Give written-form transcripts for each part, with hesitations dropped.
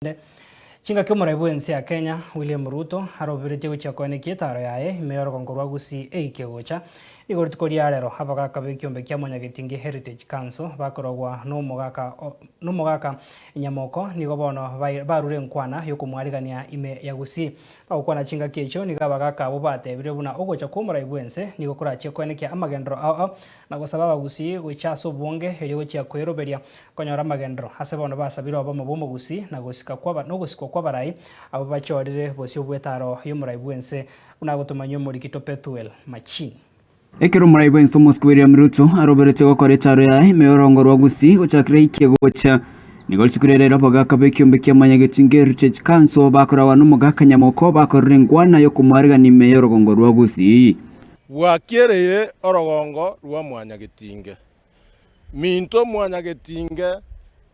Ende, chingaki omorai bw'ense ya Kenya, William Ruto, aroberetie gochia koenekia etaaro yaye ime y'orogongo rwa Gusii eikie gocha. Nigo rituko ria rero abagaka b'ekiombe kia Mwanyagetinge Heritage Council bakorogwa n'omogaka n'omogaka Nyamoko nigo bono barure enkwana y'okomwarigania ime ya Gusii. Bagokwana chingaki echio nigo abagaka abwo batebire buna ogocha kw'omorai bw'ense nigo korachie koenekia amagenderero ao ao na gosaba abagusii gocha ase obonge erio gochia kweroberia Konyora amagenderero ase bono basabire obomo bw'omogusii na gosika kw'aba nogosikwa kw'abarai abwo bachorire bosio bw'etaro y'omorai bw'ense, buna agotomanywa omorikito Pethuel Machini. Ekero omorai bw'ense omosike William Ruto aroberetie gokora etaro yaye ime y'orongo rwa Gusii gochakera eikie gocha, nigo rituko riria rero abagaka b'ekiombe kia Mwanyagetinge Heritage Council bakoragwa n'omogaka Nyamoko bakorire enkwana y'okomoarigania ime y'orogongo rwa Gusii. Bwakiereire orogongo rwa Mwanyagetinge. Minto mwanyagetinge,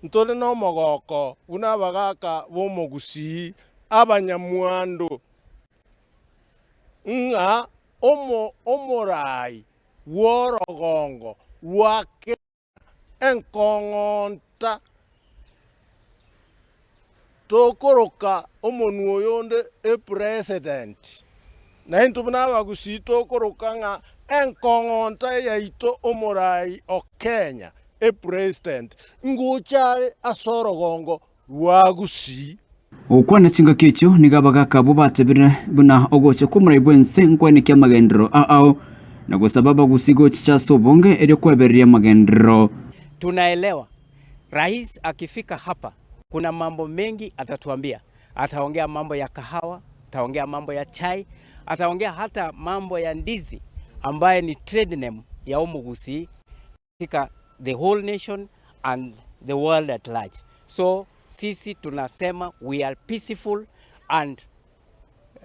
ntore nomogoko buna abagaaka b'omogusii abanyamwando, ng'a omoraai bw'orogongo rwa kera enkong'onta tokoroka omonwa oyonde epresident, naintwe buna abagusii tokoroka ng'a enkong'onta yaito omorai o Kenya epresident, ngocha are ase orogongo rwa Gusii. Gokwana chingaki echio nigo abagaaka abwo batebire buna ogocha kw'omorai bw'ense nkwenekia amagenderero ao na gosaba abagusii gochicha ase obonge erio kwebereria amagenderero. Tunaelewa Rais akifika hapa kuna mambo mengi atatuambia, ataongea mambo ya kahawa, ataongea mambo ya chai, ataongea hata mambo ya ndizi ambaye ni trade name ya Omogusii katika the whole nation and the world at large. So sisi tunasema we are peaceful and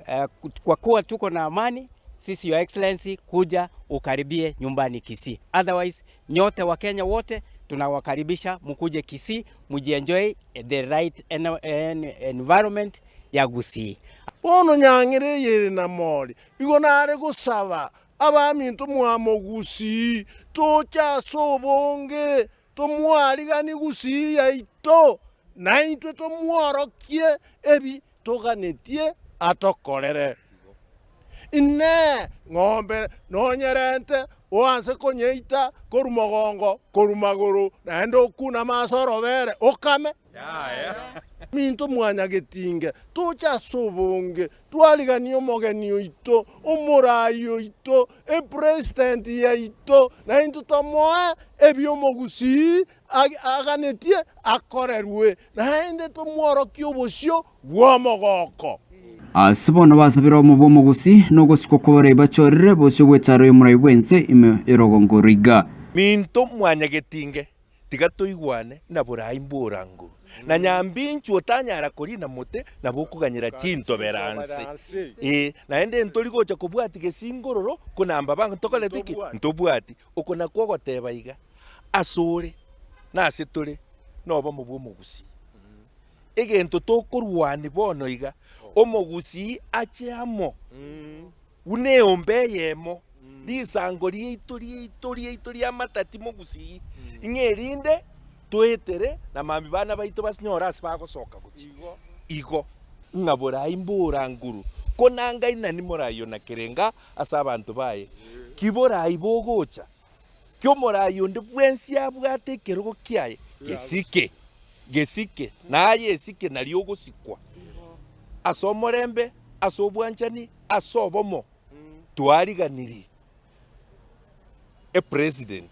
uh, kwa kuwa tuko na amani sisi, Your Excellency, kuja ukaribie nyumbani Kisii. Otherwise nyote wa Kenya wote tunawakaribisha mkuje Kisii mujienjoy the right en en environment ya Gusii. Bono nyang'era eye ere namori, igo nare gosaba abaminto mwamogusii, toche ase obonge, tomwariganie Gusii yaito, naintwe tomworokie ebi Toganetie atokorere. Inee! Ng'ombe nonyerente oanse konyeita korwa mogongo korwa magoro, naende okuname ase orobere okame? Minto mwanyagetinge, toche ase obonge, twariganie omogeni oito, omorai oito, epresident yaito, naintwe tomoe ebi'omogusii aganetie akorerwe, naende tomworokie obosio bw'omogoko. Ase bono basabire obomo bw'omogusii, na ogosikwa kw'abarai bachorire bosio bw'echaro y'omorai bw'ense ime y'orogongo roiga. Minto mwanyagetinge, tiga toigwane na borai mbw'oranguru, na nyambinchu otanyara korina mote nabo okoganyera chintobera nse. Ee, naende ntori gocha kobwati gesingororo, konamba bango ntokoreti ki? Ntobwati. Oko nakwo ogoteba iga, Asore na ase tore nobomo bw'omogusii. Egento tokorwania bono iga, omogusii ache amo buna eombe eyemo, risango riaito riaito riaito ri'amatati mogusii, ng'a erinde toetere na mambia bana baito basinyore ase bagosoka gochia. Igo. Ng'a borai mbora nguru, ko nangainani morai ona kerenga ase abanto baye, ki borai bogocha? Ki omorai onde bwensi abwate ekerogo kiaye gesike, gesike, na aye esike nario ogosikwa ase omorembe, ase obwanchani, ase obomo. Twariganirie epresident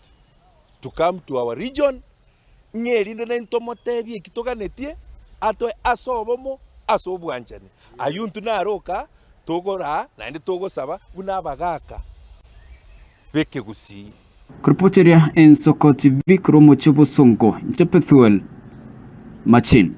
to come to our region ng'a erinde naintwe tomotebie eki toganetie atoe ase obomo, ase obwanchani. Ayio intwe naroka togoraa naende togosaba buna abagaka b'ekegusii. Koripoteria Ensoko TV korwa omochie o Bosongo, inche Pethuel Machini.